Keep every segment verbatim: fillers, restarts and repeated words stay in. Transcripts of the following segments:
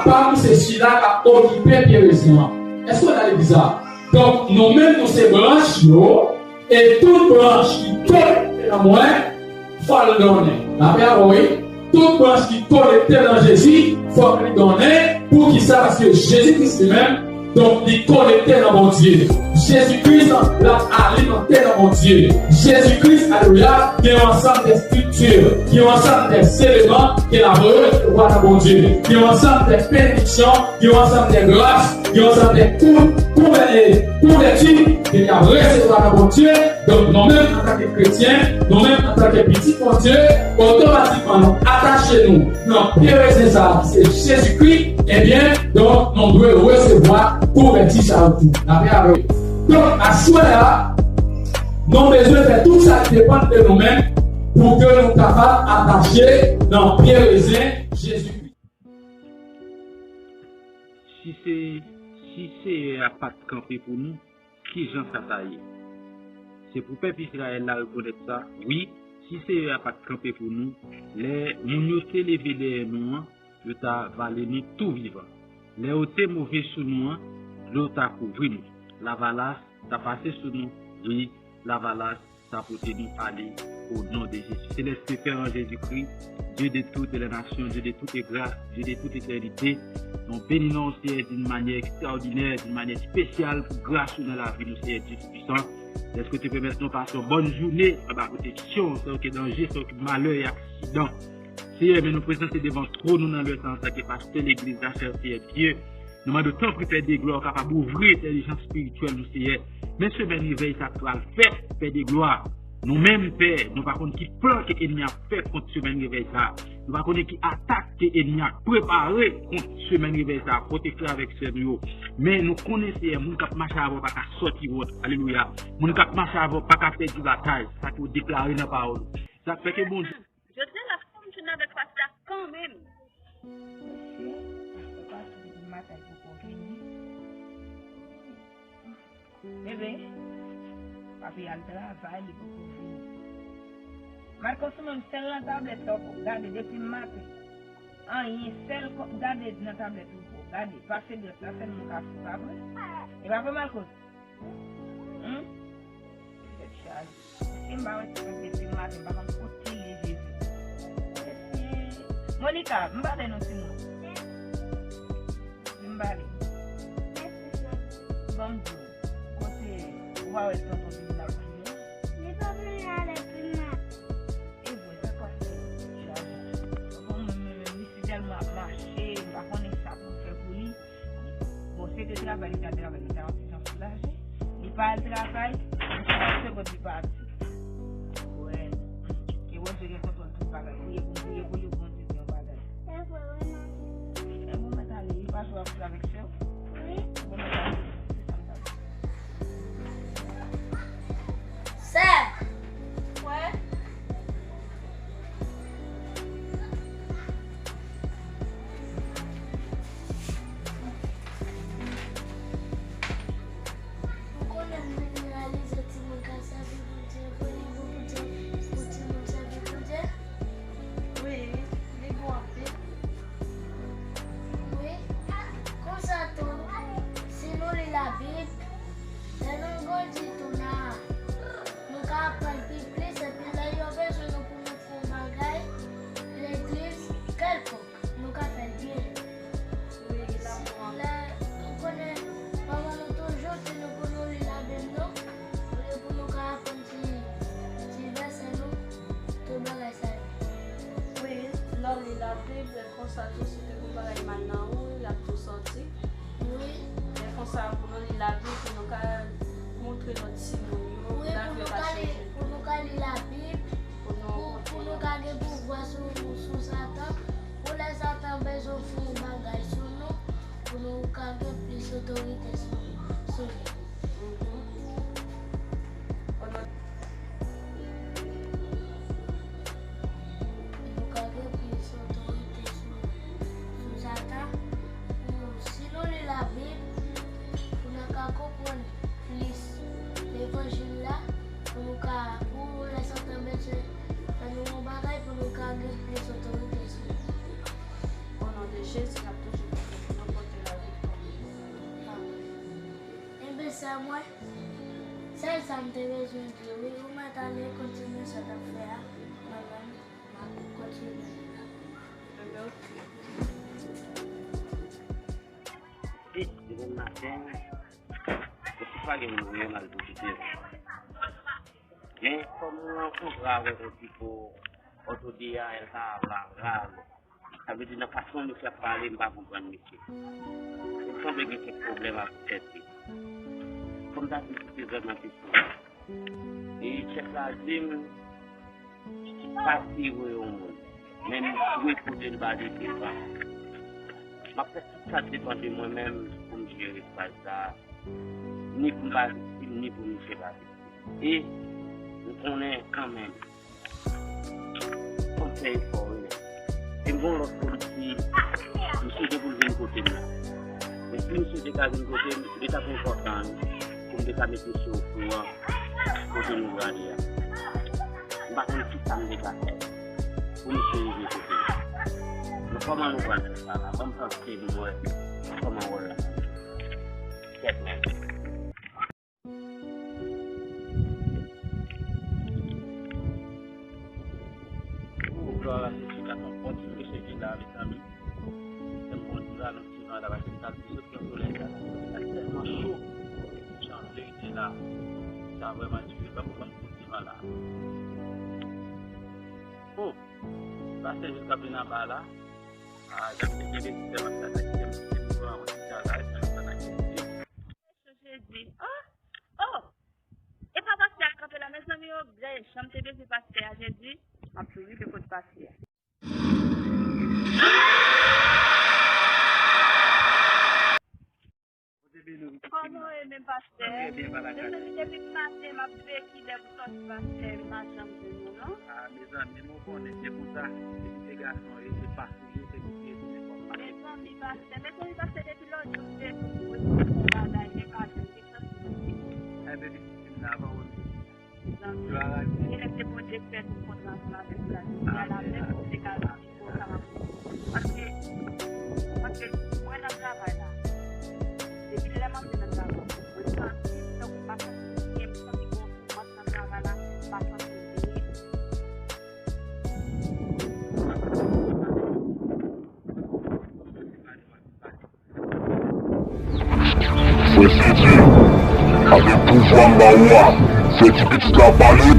Pam se sila k ap okipe pye rezen an. Èske w nan legliz la? Donk, nou menm, nou se branch yo, e tout branch ki konekte nan mwen, fò l donnen. Lapè avè w, wi. Tout branch ki konekte nan Jezi, fòk li donnen. Poukisa? Paske Jezi Kris li menm, donk, li konekte nan Bondye. Jezi Kris, l ap alimante nan Bondye. Jezi Kris, alelouya, gen yon ansanm de estrikti, gen yon ansanm de eleman ke l ap resevwa nan Bondye. Gen yon ansanm de benediksyon, gen yon ansanm de gras, gen yon ansanm de kou-, kouvè-, kouvèti ke l ap resevwa nan Bondye. Donk, nou menm, antanke kretyen, nou menm, antanke pitit Bondye, otomatikman, nou atache nou nan pye rezen sa a ki se Jezikri, ebyen, donk, nou dwe resevwa kouvèti sa yo tou. Lapè avè w. Donk, aswè a, nou bezwen fè tout sa ki depann de nou menm pou ke nou kapab atache nan pye rezen Jezikri. Si se, si Seyè a pa t kanpe pou nou, ki jan sa ta ye? Se pou pèp Izrayèl la rekonèt sa, wi, si Seyè a pa t kanpe pou nou, lè moun yo te leve dèyè nou an, yo ta vale nou tou vivan. Lè yo te move sou nou an, dlo ta kouvri nou. Lavalas ta pase sou nou, wi, lavalas ta pote nou ale au nom de Jésus. Céleste Père en Jésus-Christ, Dieu de toutes les nations, Dieu de toute grâce, Dieu de toute éternité, nou beni non w, Seyè, d'une manière extraordinaire, d'une manière spéciale, pou gras ou nan lavi nou, Seyè Dieu Tout-Puissant. Dèske w te pèmèt nou pase yon bòn jounen anba pwoteksyon, san okenn danje, san okenn malè e aksidan. Seyè, men nou prezante devan twòn ou nan lè sa, antanke pastè legliz la, Seyè Dieu. Nou mande w tanpri, Pè de glwa, w kapab ouvri entèlijans espirityèl nou, Seyè. Men semèn revèy sa k pral fèt, Pè de glwa. Nou menm, Pè, nou pa konn ki plan ke ènmi ap fè kont semèn revèy sa. Nou pa konnen ki atak ke ènmi ap prepare kont semèn revèy sa. Pwotektè avèk sè nou yo. Men nou konnen, Seyè, moun k ap mache avè w pa ka sòti wont. Alelouya. Moun k ap mache avè w pa ka pèdi batay. Sa ke w deklare nan pawòl ou. Sa k fè ke Bondye Jodi a, l ap fonksyone avèk pastè a kanmenm. Mesye, pastè pa tou depi maten l poko vini. Bebe, papi al travay, li poko vini. Marcos, ou menm, sèl nan tablèt sa w poko gade depi maten. Anyen, sèl kò-, gade nan tablèt ou poko gade. Pase dwèt la, sèl moun ka fè, pa vre? E pa vre, Marcos? Hum? Tèt chaje. Mesye, m pa wè ti frè depi maten, m pa konn kote l ye, Jezi. Mesye. Monica, m pale non, timoun. Di m pale. Bon, m di w, kote, ou pa wè tonton vin la pou yo? Li pa vle ale pou maten. E vre, sa k pase? Bon, mwen menm, li si tèlman ap mache, m pa konnen sa pou m fè pou li. Bon, se te travay, li ta travay, li ta yon ti jan soulaje. Li pa al travay, li fè yon segond, li pati. Wè, ke Bondye gen kontwòl tout bagay. Priye pou, priye pou li, Bondye gen yon bagay. E bon, mèt ale, li pa jwe ap jwe avèk sè w? Wi. Bon, mèt ale, se sa m ta di. Sè! Wè? Ou konnen m vin reyalize timoun ka sèvi Bondye vre, li bon pou timoun, pou timoun sèvi Bondye. Wi, li bon anpil. Wi, konsa tou, si nou li Labib, lè nou grandi tou, n a, nou ka aprann pi plis, epi lè yo bezwen nou pou nou fè yon bagay, legliz, kèlkonk, nou ka fè l byen. Wi, li la pou anpil. Lè, ou konnen, manman nou toujou di nou pou nou li Labib nou, olye pou nou ka aprann ti, ti vèsè nou, tout bagay sa yo. Wi, lè w li Labib, lè konsa tou, si te gon bagay mal nan ou, l ap tou sòti. Wi. Lè konsa, pou nou li Labib, pou nou ka montre lòt timoun yo, wi, lavi yo ka chanje. Pou nou ka li Labib, pou nou, pou nou ka gen pouvwa sou, sou Satan, pou lè Satan bezwen fè yon bagay sou nou, pou nou ka gen plis otorite sou, sou li. Mhm. Pou nou ka gen plis otorite sou, sou Satan, pou si nou li Labib, pou nou ka konprann plis levanjil la, pou nou ka, pou lè Satan bezwen fè nou yon bagay, pou nou ka gen plis otorite sou li. O non de Jezi, n ap toujou Mwen, sèl sa m te bezwen di w, wi, ou mèt ale kontinye sa w t ap fè a, mwen menm, m ap kontinye. Ebyen, oke. Depi demen maten, epi pa gen moun yo mal pou kite. Men, kòm mwen rankontre avèk yon ti po, otodè a, el pa la grav. Sa vle di, nan fason misye ap pale, m pa konprann misye. Li sanble gen kèk pwoblèm avèk tèt li. Kòm ta di, li te zòn nan kesyon. E chèf la di m, pa tire yon moun. Men m dwe pote l ba li devan. M ap fè tout sa depann de mwen menm pou m jere faz sa a. Ni pou m pa viktim, ni pou misye pa viktim. E m konnen kanmenm. Fò m fè efò, wi, men. E m gen yon lòt polisye, misye gen pou l vin kote m la. Men si misye te ka vin kote m, li t ap enpòtan pou m te ka met misye okouran kote nou prale a. M pa konn kisa m te ka fè pou misye rive kote m. Men kòman nou pral fè sa la? Ban m tante m wè kòman wòl la. Kèt men. Ou, glwa a Jezi, gad yon bon ti mesye ki la, mezanmi. Se bon ti la, nan ti van la, paske m t al sot nan solèy la. Sa tèlman cho. Jan verite la. Sa vrèman dire. Ban m pran bon ti van la. Oh, pastè jis k ap vin anba la. Ah, jan m te gen bezwen fè m ap sa, sa kite m, kite m pran yon ti travay, sa, sa, sa, sa, sa. Jezi. Oh! Oh! E pa pastè a k kanpe la, mezanmi, yo, dèyè, jan m te bezwen pastè a, Jezi, m ap tou rive kot pastè a. Kòman w ye menm, pastè? Mezanmi, depi maten, m ap veye kilè pou sòti, pastè, m pa janm jwenn ou, non. Ah, mezanmi, men w konnen, se pou sa, depi se gason, e se pa sou yo, se pou Jezi, men fò m pa. Mezanmi, pastè, mezanmi, pastè, depi lòt jou, m te di w pou w eseye fè bagay, men pa jwenn. Ebyen, pitit fi m nan, pawòl. Mezanmi, genlè se Bondye k fè tout kont ansanm avèk ou la, jodi a la, menm si se ka rive konsa m ap di. Paske, paske mwen nan travay la, depi lè m antre nan travay, mwen santi tankou m pa santi byen, m santi gon soufrans nan travay la, m pa santi byen. Frè Sentye, avèk pouvwa m ba ou a, fè ti pitit la pale.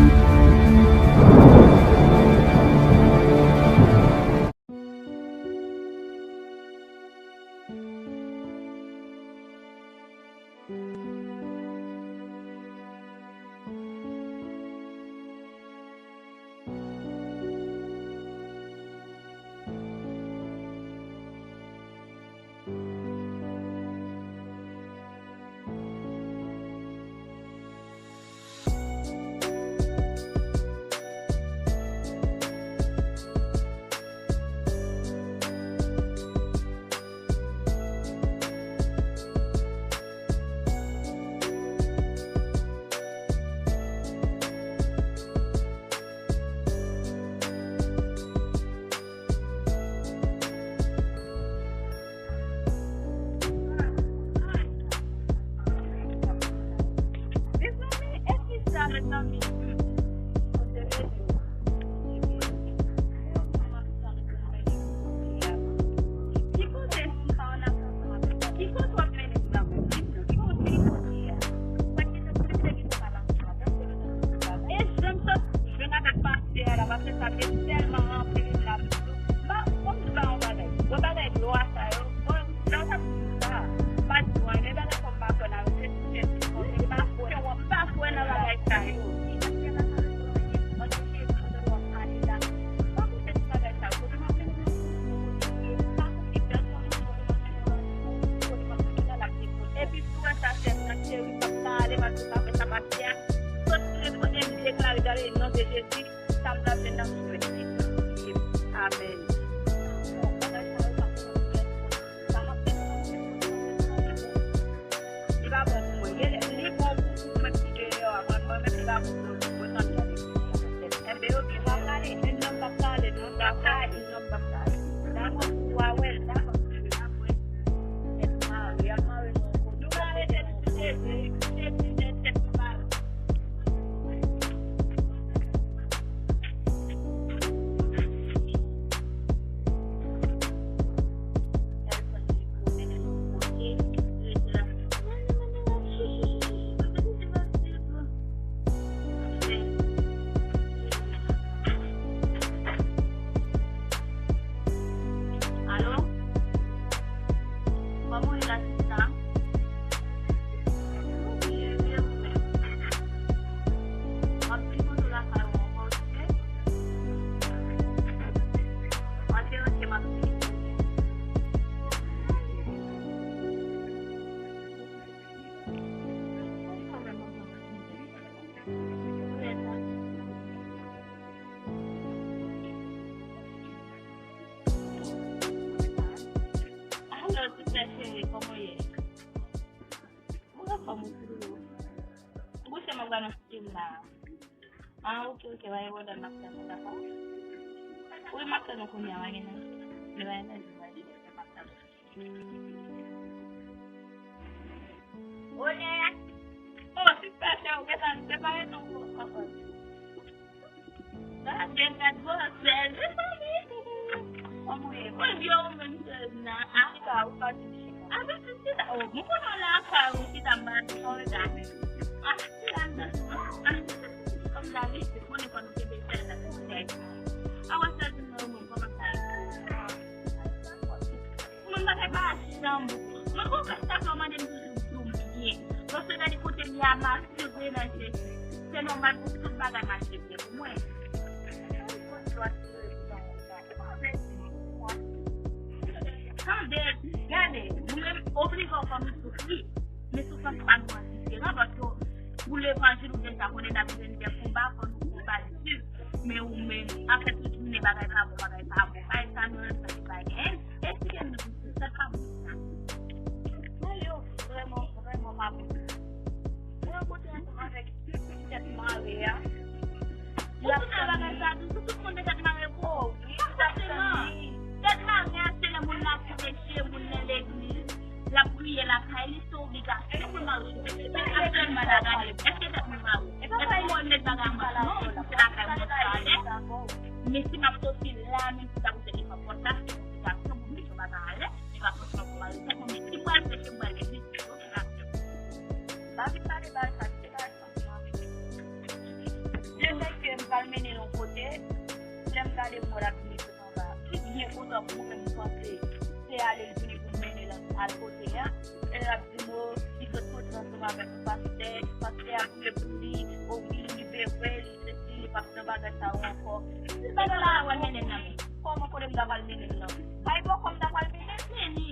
Kòman w ye? Mwen anfòm wi, Doudou. Ou kouche m ap gade yon ti fim la. Ah, ok, ok, pa gen pwoblèm, m ap tann ou, dakò? Wi, m ap tann ou kounye a, pa gen anyen. Men pa gen anyen, m ap tann ou. Onè! Oh, sista, se ou gentan prepare nou pou anfòm. Gade, gad gwosès, mezanmi. Kòman w ye? Mwen byen, ou menm, sè nan. Chita, ou sòti chita. Avèk ou chita, oh, mwen konnen w lakay ou chita, m pa di son rega. Ah, chita anndan. Ah, kòm dabitid, konnen fò nou kenbe sèl la, se bagay. A wè sèl di mwen, mwen kòmanse. Mwen bagay pa janm. Mwen konprann sa fè w mande m toujou pou m byen. Paske gade kote m ye a, m asire nan Jezi. Se nòmal pou tout bagay mache byen pou mwen. Tande, gade, mwen menm oblije w fè m soufri. Men soufrans pa nou an diferan, paske pou levanjil ou deja konnen n ap jwenn de konba, fò nou konba di. Men ou menm, apre tout jounen bagay pa bon, bagay pa bon, bagay sa nou renmen sa ki pa gen. Eksplike m nou, sa pa bon sa. Bagay yo vrèman, vrèman pa bon. Mwen rankontre ansanm avèk tèt mare a. Ou konnen bagay sa, Doudou, tout moun gen tèt mare pou ou. Fòseman. Tèt mare a, se lè moun nan preche, moun nan legliz, l ap priye lakay li, se obligasyon pou l mare. Men aktyèlman la, gade, èske tèt mwen mare? Èske mwen met bagay mwen? Non, se lakay mwen prale. Men si m ap soti la, menm si sa pou se devan pòt la, se obligasyon pou m met yon bagay anlè, men pa fòseman pou mare tèt mwen. Men si m pral preche, m pral legliz, se obligasyon. Pa vin pale bagay sa, se bagay sa. Lefètke m pral mennen l yon kote, lè m gade m wè l ap vini sot anba. Ki byen kontan pou mwen, m panse se ale l vini pou m mennen l al kote a. E l ap di m, o, li sot kote ansanm avèk yon pastè, pastè a priye pou li, o wi, li rive vre, li sesi, li p ap nan bagay sa yo ankò. Se bagay la, w al mennen l nan men. Kòman kote m ta pral mennen l nan? Bay bòkò m ta pral mennen l? Men li.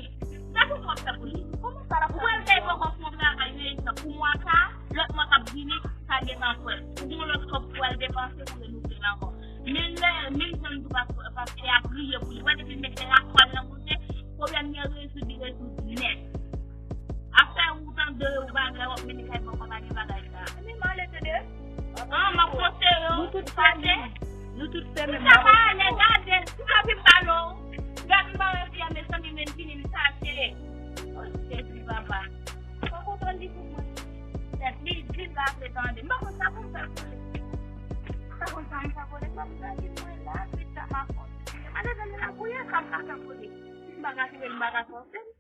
Gade sa w ap fè pou li. Kòman sa l ap fè pou li? Ou pral bay bòkò pou yon travay, yon egzanp, pou mwa sa, lòt mwa k ap vini, sa gentan fè. Ou gen yon lòt kòb pou al depanse pou renouvle l ankò. Men lè, menm jan m di w, pastè a priye pou li. Wè, depi l mete lakwa l nan kote, pwoblèm li an rezoud, li rezoud nèt. Apre ou tande ou bagay, w ap mennen kay bòkò, pa gen bagay sa. Men m ale tande. Ah, m ap konseye w. Nou tout fèmen. Nou tout fèmen. Sa pa ale, gade, si sa vin pale w. Gade m pa wè fi a, mezanmi, men vini m fache. O Jezi, papa. Ou konprann li pou mwen. Tèt li di l pa vle tande. M pa konn sa pou m fè pou li. M pa konn sa m fè pou li. Kòm sa di mwen la, vit sa m ap fè. Ale vin la pou ye, sa m ka fè pou li. M pa ka kite l, m pa ka fòse l.